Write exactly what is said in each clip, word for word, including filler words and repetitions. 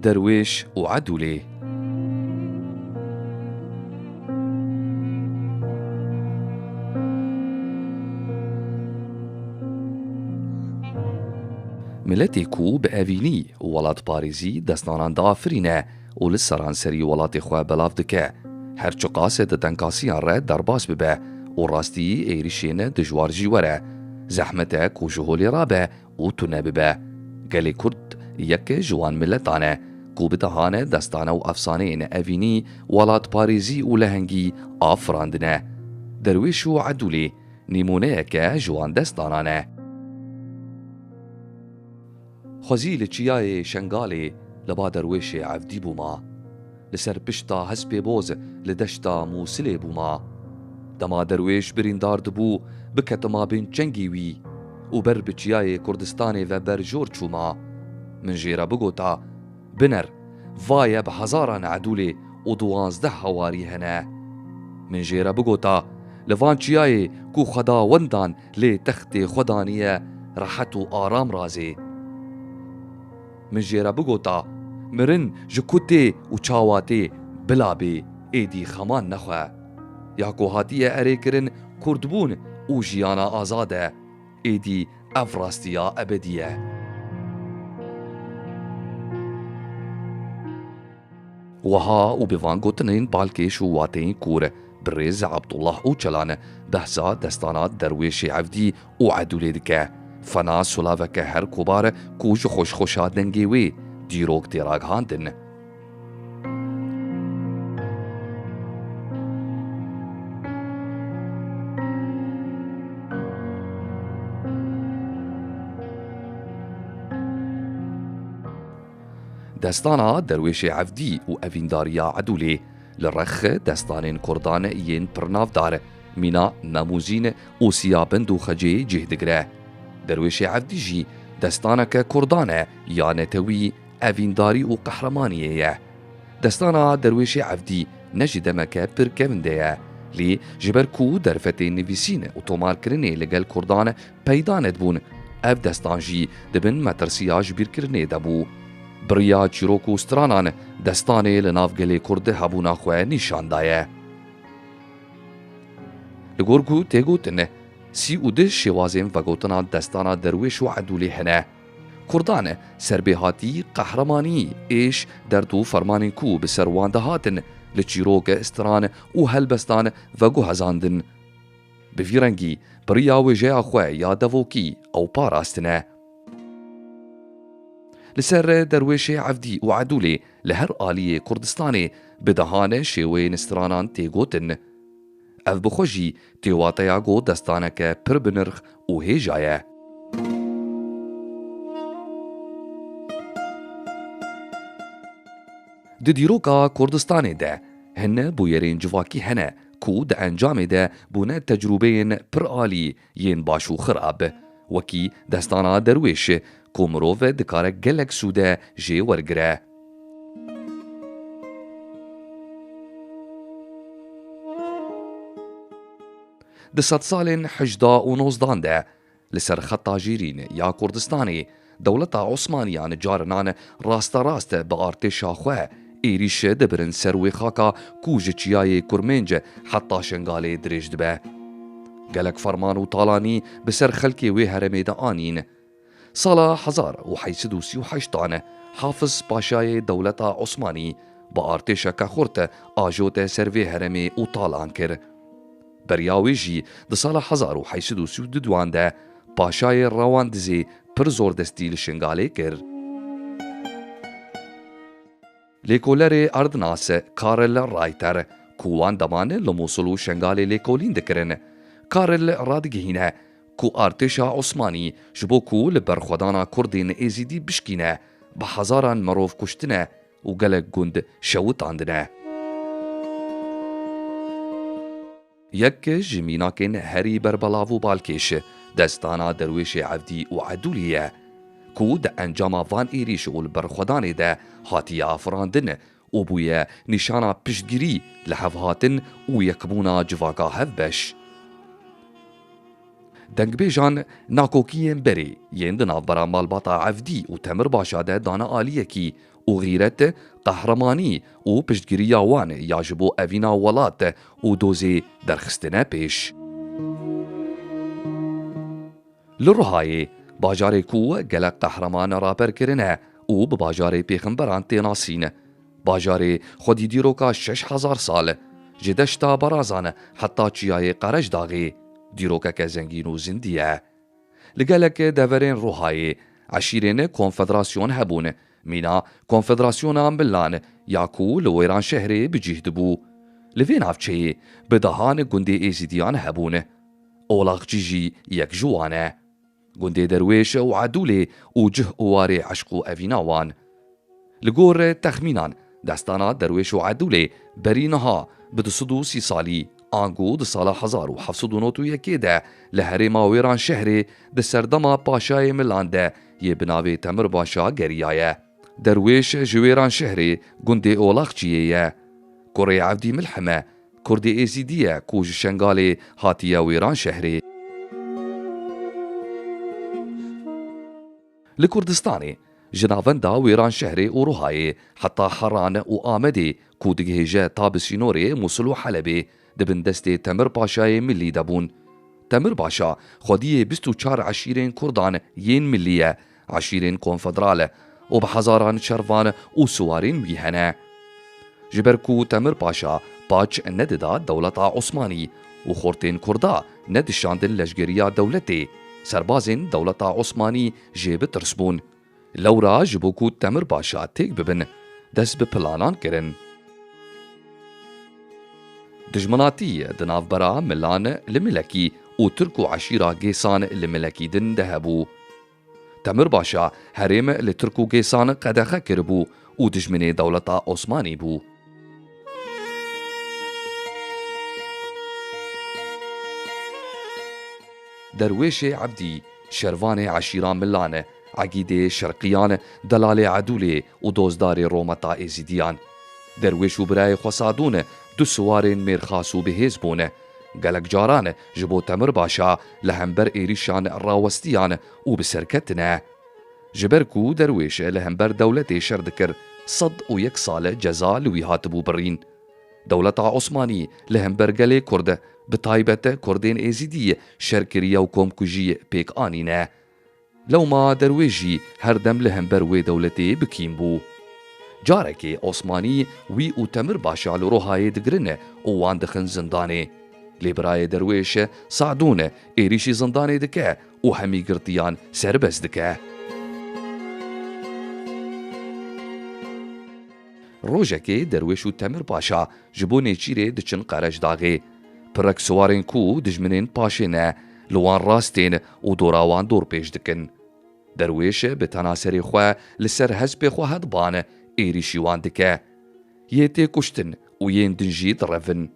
Derwêş û Edûlê. Miletê ku bi evînî û welatparêzî destanan diafirîne û li seranserî welatê xwe belav dike, her çiqas di tenkasiyan re derbas bibe û rastî êrîşên dijwar jî were, zehmet e ku ji holê rabe û tune bibe. Gelê Kurd yek ji wan miletan e ku bi dehan destane û efsaneyên evînî, welatparêzî û lehengî afirandine. Derwêş û Edûlê nîmûneyeke ji wan destanan e. Xwezî li çiyayê Şengalê li ba Derwêşê Evdî bûma. Li ser pişta hespê boz li deşta Mûsilê bûma. Dema Derwêş birîndar dibû, biketima bin çengê wî û ber bi çiyayê Kurdistanê ve berjor çûma. Min jê re bigota, Biner, va ye bi hezaran Edûlê û duwazdeh hewarî hene. Min jê re bigota, Li van çiyayê ku xwedawendan lê textê xwe daniye, rehet û aram razê. Min jê re bigota, Mirin ji ku tê û çawa tê, bila bê, êdî xeman nexwe. Ya ku hatiye erêkirin, kurdbûn û jiyana azad e. Êdî ev rastiya ebedî ye. Wiha û bi van gotinên balkêş û wateyên kûr, birêz Abdullah Ocalan behsa destana Derwêşê Evdî û Edûlê dike. Fena sulaveke her kobar ku ji xweşxweşa dengê wê dîrok tê ragihandin. Destana Derwêşê Evdî û Evîndariya Edûlê li rex destanên kurdan yên pirnavdar, Mîna, Nemûzîn û Siyabind û Xecê cih digire. Derwêşê Evdî jî destaneke kurdan e ya netewî, evîndarî û qehremaniyê ye. Destana Derwêşê Evdî ne ji demeke pir kevin de ye, lê ji ber ku derfetên nivîsîn û tomarkirinê li gel kurdan peyda nedibûn, ev destan jî di bin metirsiya jibîrkirinê de bû. Bi riya çîrok û stranan destanê li nav gelê Kurd hebûna xwe nîşan daye. Li gor ku tê gotin, sî û du şêwazên vegotina destana Derwêş û Edûlê hene. Kurdan serbêhatî, qehremanî, êş, derd û fermanên ku bi ser wan dihatin, li çîrok, stran û helbestan veguhezandin. Bi vî rengî, bi riya wêjeya xwe ya devokî ew parastine. Li ser Derwêşê Evdî û Edûlê li her aliyê Kurdistanê bi dehan şêweyên stranan tê gotin. Ev bi xwe jî tê wateya ku destaneke pir bi nirx û hêja ye. Di dîroka Kurdistanê de hin bûyerên civakî hene ku di encamê de bûne tecrûbeyên pir alî yên baş û xirab, wekî destana Derwêş ku mirov dikare gelek sûde jê wergire. Di sedsalên hejda û nozdan de li ser xeta jêrîn ya Kurdistanê, dewleta Osmaniyan carinan rasterast bi artêşa xwe êrîş dibirin ser wê xaka ku ji çiyayê Kurmênc heta Şengalê dirêj dibe. Gelek ferman û talanî bi ser xelkê wê herêmê de anîn. Sala hezar û heyt sed û sî û heştan Hafiz Paşayê dewleta Osmanî bi artêşeke xurt ajote ser vê herêmê û talan kir. Beriya wê jî di sala hezar û heyt sed û sî û duan de Paşayê Rewandizê pir zordestî li Şingalê kir. Lêkolerê erdnas Karl Reiter, ku wan deman li Mûsil û Şengalê lêkolîn dikirin, Karl radigihîne ku artêşa Osmanî ji bo ku li berxwedana Kurdên Êzîdî bişkîne, bi hezaran mirov kuştine û gelek gund şewitandine. Yek ji mînakên herî berbelav û balkêş, destana Derwêşê Evdî û Edûlî ye, ku di encama van êrîş û li berxwedanê de hatiye afirandin û bûye nîşana piştgirî, lihevhatin û yekbûna civaka hevbeş. Dengbêjan nakokiyên berê yên di navbera malbata Evdî û Temir Paşa de dane aliyekî û xîret, qehremanî û piştgiriya wan ya ji bo evîna welat û dozê derxistine pêş. Li Ruhayê, bajarê ku gelek qehreman raper kirine û bi bajarê pêxemberan tê nasîn, bajarê xwedî dîroka şeş hezar sal, ji deşta Barazan heta çiyayê Qerejdaxê, dîrokeke zengîn û zindî ye. Li gelek deverên Ruhayê eşîrên konfederasyon hebûn, mîna Konfederasyona Milan ya ku li Wêranşehrê bi cih dibû. Li vê navçeyê bi dehan gundê Êzîdiyan hebûn. Olaqçî jî yek ji wan e. Gundê Derwêş û Edûlê û cih û warê eşq û evîna wan. Li gor texmînan, destana Derwêş û Edûlê berî niha bi du sed û sî salî, ango di sala hezar û heft sed û nod û yekê de li herêma Wêranşehrê di serdema Paşayê Milan de yê bi navê Temir Paşa geriyaye. Derwêş ji Wêranşehrê gundê Olaqçiyê ye. Kurê Evdî Milhim e, Kurdê Êzîdî ye ku ji Şengalê hatiye Wêranşehrê. Li Kurdistanê, ji navenda Wêranşehrê û Ruhayê heta Heran û Amedê ku digihêje ta bi sînorê Mûsil û Helebê, di bin destê Temir Paşayê Milî de bûn. Temir Paşa xwediyê bîst û çar eşîrên Kurdan yên milî ye, eşîrên konfederal e û bi hezaran şervan û siwarên wî hene. Ji ber ku Temir Paşa paç nedida dewleta Osmanî û xortên Kurda nedişandin leşgeriya dewletê, serbazên dewleta Osmanî jê bi tirs bûn. Lewra ji bo ku Temir Paşa têk bibin, dest bi planan kirin. Dijminatî di navbera Milan li Milekî û Tirk û eşîra Gêsan li Milekî din de hebû. Temir Paşa herêm li Tirk û Gêsan qedexe kiribû û dijminê dewleta Osmanî bû. Derwêşê Ebdî, şervanê eşîra Milan, egîdê Şerqiyan, delalê Edûlê û dozdarê Rometa Êzîdiyan. Derwêş û birayê xwe Sadûn du siwarên mêrxas û bihêz bûn. Gelek caran ji bo Temir Paşa li hember êrîşan rawestiyan û bi ser ketine. Ji ber ku Derwêş li hember dewletê şer dikir, sed û yek sal ceza li wî hatibû birîn. Dewleta Osmanî li hember gelê Kurd, bi taybet Kurdên Êzîdî şer kiriye û komkujî pêk anîne. Lewma Derwêş jî her dem li hember wê dewletê bi kîn bû. Carekê Osmanî wî û Temir Paşa li Rohayê digirin û wan dixin zindanê. Lê birayê Derwêş Sadûn êrîşî zindanê dike û hemî girtiyan serbest dike. Rojekê Derwêş û Temir Paşa ji bo nêçîrê diçin Qerecdaxê. Pirek siwarên ku dijminên paşê ne, li wan rastên û dora wan dorpêç dikin. Derwêş bi tena serê xwe li ser hespê xwe hediban êrîşî wan dike. Yê tê kuştin û yên din jî direvin.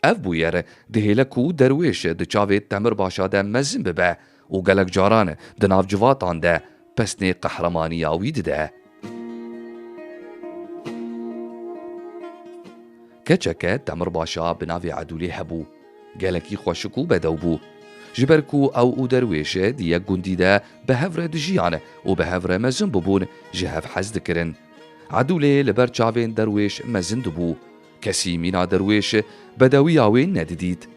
Ev bûyer dihêle ku Derwêş di çavê Temir Paşa de mezin bibe û gelek caran di nav civatan de pesnê qehremaniya wî dide. Keçeke Temir Paşa bi navê Edûlê hebû. Gelekî xweşik û bedew bû. Ji ber ku ew û Derwêş di yek gundî de bi hev re dijiyan û bi hev re mezin bibûn, ji hev hez dikirin. Edûlê li ber çavên Derwêş mezin dibû. Kesî mîna Derwêş bedewiya wê nedidît.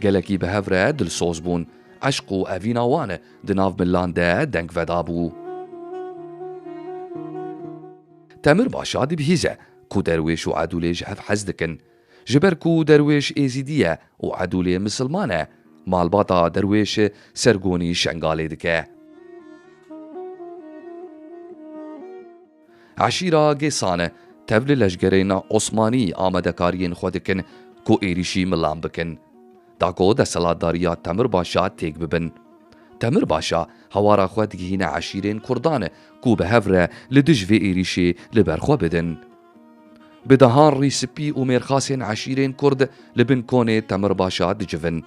Gelekî bi hev re dilsoz bûn. Eşq û evîna wan di nav milan de deng vedabû. Temir Paşa dibihîze ku Derwêş û Edûlê ji hev hez dikin. Ji ber ku Derwêş Êzîdî ye û Edûlê misilman e, malbata Derwêş sergonî Şengalê dike. Eşîra Gêsan tev li leşgerên Osmanî amadekariyên xwe dikin ku êrîşî milan bikin. Da ku desthilatdariya Temir Paşa têk bibin. Temir Paşa hewara xwe digihîne eşîrên Kurdan ku bi hev re li dij vê êrîşê li ber xwe bidin. Bi dehan rîspî û mêrxasên eşîrên Kurd li bin konê Temir Paşa dicivin.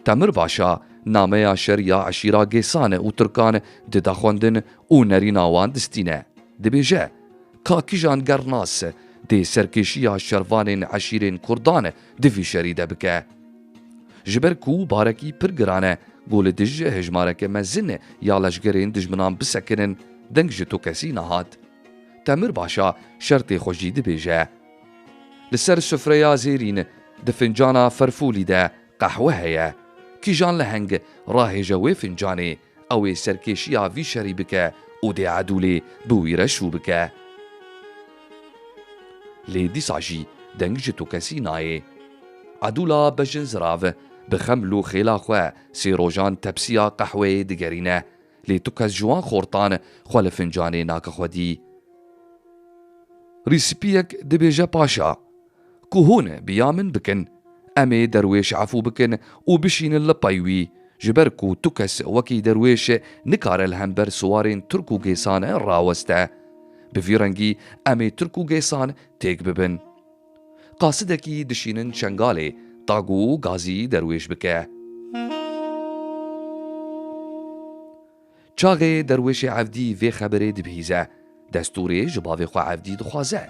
Temir Paşa nameya şer ya eşîra Gêsan û Tirkan dide xwendin û nerîna wan distîne. Dibêje, ka kîjan gernas dê serkêşiya şervanên eşîrên Kurdan di vî şerî de bike. Ji ber ku barekî pir giran e, Ku li dij hejmareke mezin ya leşgerên dijminan bisekinin, deng ji tu kesî nehat. Temir Başa şertê xwe jî dibêje. Li ser sufreya zêrîn di fincana ferfûlî de qehwe heye. Kîjan leheng rahêje wê fincanê, ew ê serkêşiya vî şerî bike û dê Edûlê bi wî re şû bike. Lê dîsa jî deng ji tu kesî nayê. Edûla bejin zirav bi xeml û xêla xwe sê rojan tepsiya qehweyê digerîne. Lê tu kes ji wan xortan xwe li fincanê nake xwedî. Rîspiyek dibêje paşa, ku hûn bi ya min bikin, em ê derwêş efû bikin û bişînin li pey wî, ji ber ku tu kes wekî derwêş nikare li hember siwarên Tirk û Gêsan raweste. Bi vî rengî em ê Tirk û Gêsan têk bibin. Qasidekî dişînin Şengalê, ta ku gazî derwêş bike. Çaxê derwêşê Evdî vê xeberê dibihîze, destûrê ji bavê xwe Evdî dixwaze.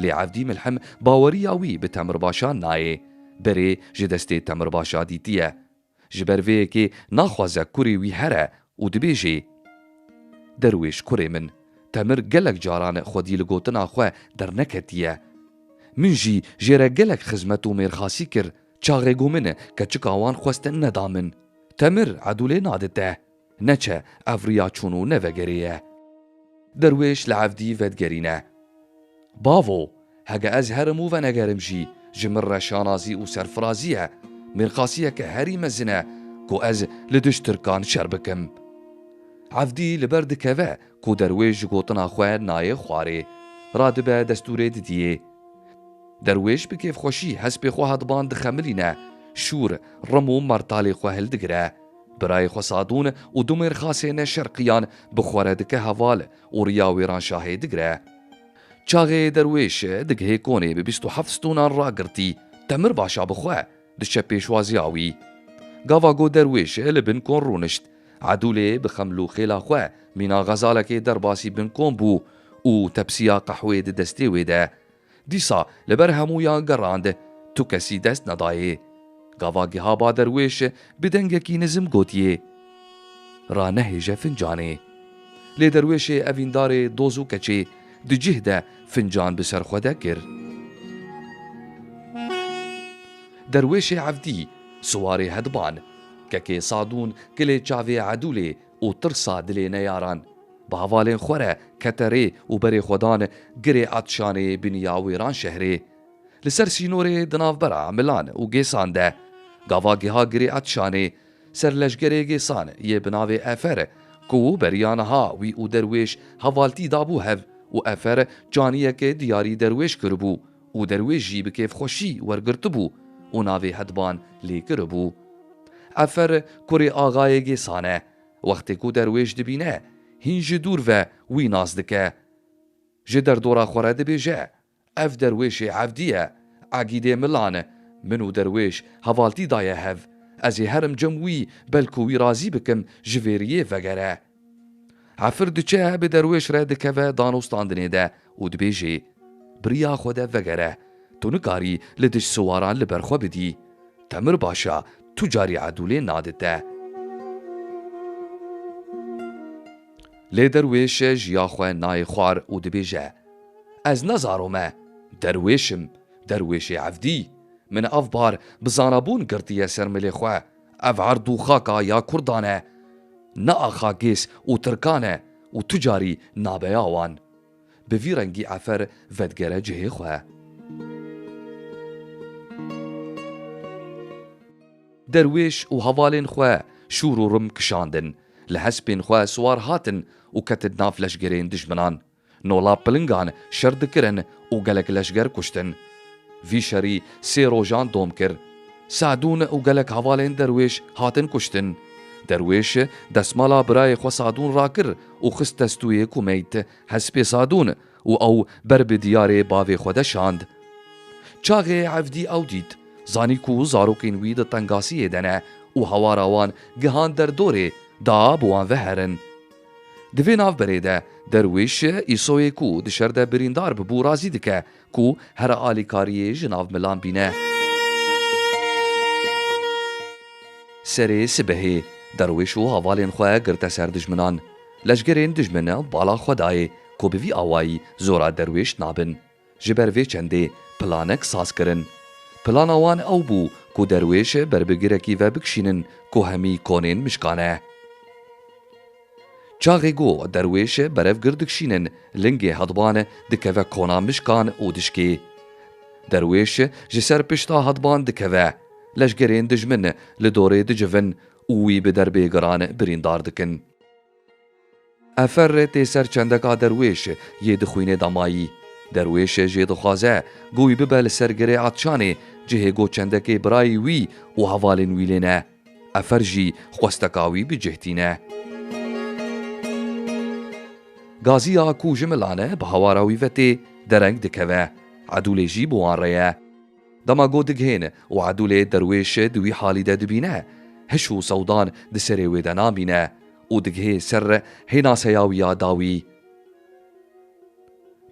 Lê Evdî milhim baweriya wî bi Temir Başa nayê. Berê ji destê Temir Başa dîtiye. Ji ber vê yekê naxwaze kurê wî here û dibêjê, Derwêş kurê min, Temir gelek caran xwedî li gotina xwe derneketiye. Min jî jê re gelek xizmet û mêrxasî kir, çaxê ku min keçika wan xwest neda min. Temir Edûlê nadite. Neçe, ev riya çûn û nevegerê ye. Derwêş li Evdî vedigerîne. Bavo, hege ez herim û venegerim jî, ji min re şanazî û serfirazî ye, mêrxasiyeke herî mezin e ku ez li dij Tirkan şer bikim. Evdî li ber dikeve ku derwêş ji gotina xwe nayê xwarê. Radibe destûrê didiyê. Derwêş bi kêfxweşî hespê xwe hedban dixemilîne, şûr, rim û mertalê xwe hildigire. Birayê xwe Sadûn û du mêrxasê ne şerqiyan bi xwe re dike heval û riya wêranşahê digire. Çaxê derwêş digihê konê bi bîst û heft stûnan ragirtî, Temir Başa bi xwe diçe pêşwaziya wî. Gava ku derwêş li bin kon rûnişt, Edûlê bi xeml û xêla xwe mîna xezalekê derbasî bin kon bû û tepsiya qehwê di destê wê de. Dîsa li ber hemûyan gerand, tu kesî dest nedayê. Gava giha ba derwêş bi dengekî nizim gotiyê, Ranehêje fincanê. Lê derwêşê evîndarê doz û keçê di cih de fincan bi ser xwe de kir. Derwêşê Evdî, siwarê hedban, kekê Sadûn, kilê çavê Edûlê û tirsa dilê neyaran, bi hevalên xwe re kete rê û berê xwe dan girê Etşanê biniya Wêranşehrê. Li ser sînorê di navbera Milan û Gêsan de, gava giha girê Etşanê, serleşgerê Gêsan yê bi navê Efer, ku beriya niha wî û derwêş hevaltî dabû hev û Efer caniyeke diyarî derwêş kiribû û derwêş jî bi kêfxweşî wergirtibû û navê hedban lê kiribû. Efer kurê axayê Gêsan e. Wextê ku derwêş dibîne, hîn ji dûr ve wî nas dike. Ji derdora xwe re dibêje, Ev derwêşê Evdî ye, egîdê Milan e. Min û derwêş hevaltî daye hev. Ez ê herim cem wî, belku wî razî bikim, ji vê riyê vegere. Efir diçe bi derwêş re dikeve danûstandinê de û dibêjê, Bi riya xwe de vegere. Tu nikarî li dij siwaran li ber xwe bidî. Temir Başa tu carî Edûlê nadite. Lê derwêş ji ya xwe nayê xwar û dibêje, Ez ne zaro me, derwêş im, derwêşê Evdî. Min ev bar bi zanabûn girtiye ser milê xwe. Ev erd û xaka ya Kurdan e. Ne axa Gês û Tirkan e û tu carî nabeya wan. Bi vî rengî Efer vedigere cihê xwe. Derwêş û hevalên xwe şûr û rim kişandin, li hespên xwe siwar hatin û ketin nav leşgerên dijminan. Nola pilingan şer dikirin û gelek leşger kuştin. Vî şerî sê rojan dom kir. Sadûn û gelek hevalên derwêş hatin kuştin. Derwêş desmala birayê xwe Sadûn rakir û xist destûyê ku meyt hespê Sadûn û ew ber bi diyarê bavê xwe de şand. Çaxê Evdî ew dît, zanî ku zarokên wî di tengasiyê de ne û hawara wan gihan derdorê da bi wan ve herin. Di vê navberê de derwêş Îsoyê ku di şer de birîndar bibû razî dike ku here alîkariyê ji nav milan bîne. Serê sibehê Derwêş û hevalên xwe girte ser dijminan. Leşgerên dijmin bala xwe dayê ku bi vî awayî zora Derwêş nabin. Ji ber vê çendê planek saz kirin. Plana wan ew bû ku Derwêş ber bi girekî ve bikişînin ku hemî konên mişkan e. Çaxê ku Derwêş berevgir dikişînin, lingê hedban dikeve kona mişkan û dişkê. Derwêş ji ser pişta hedban dikeve. Leşgerên dijmin li dorê dicivin û wî bi derbê giran birîndar dikin. Efer tê ser çendeka Derwêş yê di xwînê de mayî. Derwêş jê dixwaze ku wî bibe li ser girê Atçanê, cihê ku çendekê birayî wî û hevalên wî lê ne. Efer jî xwesteka wî bi cih tîne. Gaziya ku ji milan e bi hawara wî ve tê, dereng dikeve. Edûlê jî bi wan re ye. Dema ku digihên û Edûlê Derwêş di wî halî de dibîne, hiş û sewdan di serê wê de namîne û digihê ser hênaseya wî ya dawî.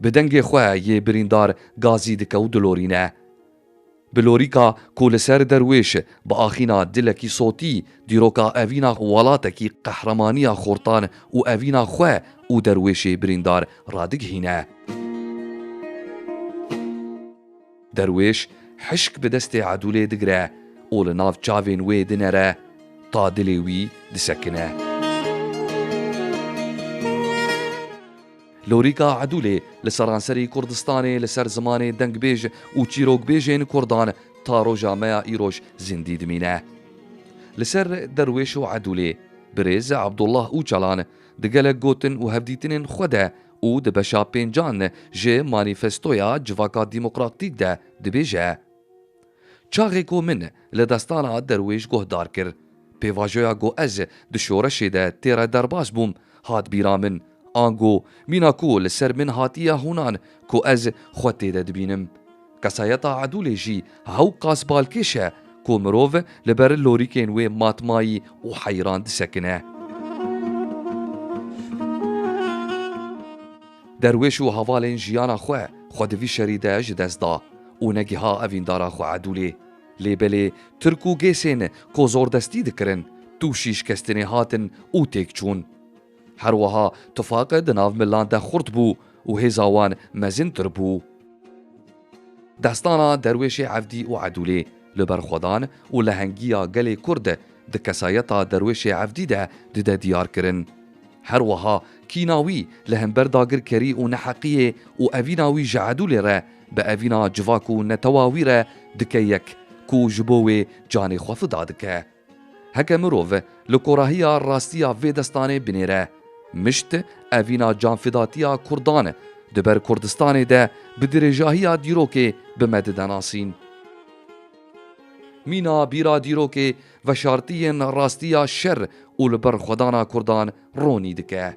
Bi dengê xwe yê birîndar gazî dike û dilorîne. Bi lorîka ku li ser Derwêş bi axîna dilekî sotî dîroka evîna welatekî, qehremaniya xortan û evîna xwe û Derwêşê birîndar radigihîne. Derwêş hişk bi destê Edûlê digire û li nav çavên wê dinere ta dilê wî disekine. Lorîka Edûlê li seranserî Kurdistanê li ser zimanê dengbêj û çîrokbêjên Kurdan ta roja me ya îroj zindî dimîne. Li ser Derwêş û Edûlê, birêz Abdullah Ocalan di gelek gotin û hevdîtinên xwe de û di beşa pêncan ji manîfestoya Civaka Demokratîk de dibêje: Çaxê ku min li destana Derwêş guhdar kir, pêvajoya ku ez di şoreşê de tê re derbas bûm, hat bîra min, ango mîna ku li ser min hatiye hûnan ku ez xwe tê de dibînim. Kesayeta Edûlê jî hewqas balkêş e ku mirov li ber lorîkên wê matmayî û heyran disekine. Derwêş û hevalên jiyana xwe, xwe di vî şerî de ji dest da û negiha evîndara xwe Edûlê. Lê belê Tirk û Gêsên ku zordestî dikirin, tûşî şikestinê hatin û têk çûn. Her wiha tifaq di nav milan de xurt bû û hêza wan mezintir bû. Destana Derwêşê Evdî û Edûlê li berxwedan û lehengiya gelê Kurd di kesayeta Derwêşê Evdî de dide diyar kirin. Her wiha kîna wî li hember dagirkerî û neheqiyê û evîna wî ji Edûlê re bi evîna civak û netewa wî re dike yek ku ji bo wê canê xwe fida dike. Heke mirov li korahiya rastiya vê destanê binêre, mişt evîna canfidatiya Kurdan di ber Kurdistanê de bi dirêjahiya dîrokê bi me dide nasîn. Mîna bîra dîrokê veşartiyên rastiya şer û li ber xwedana Kurdan ronî dike.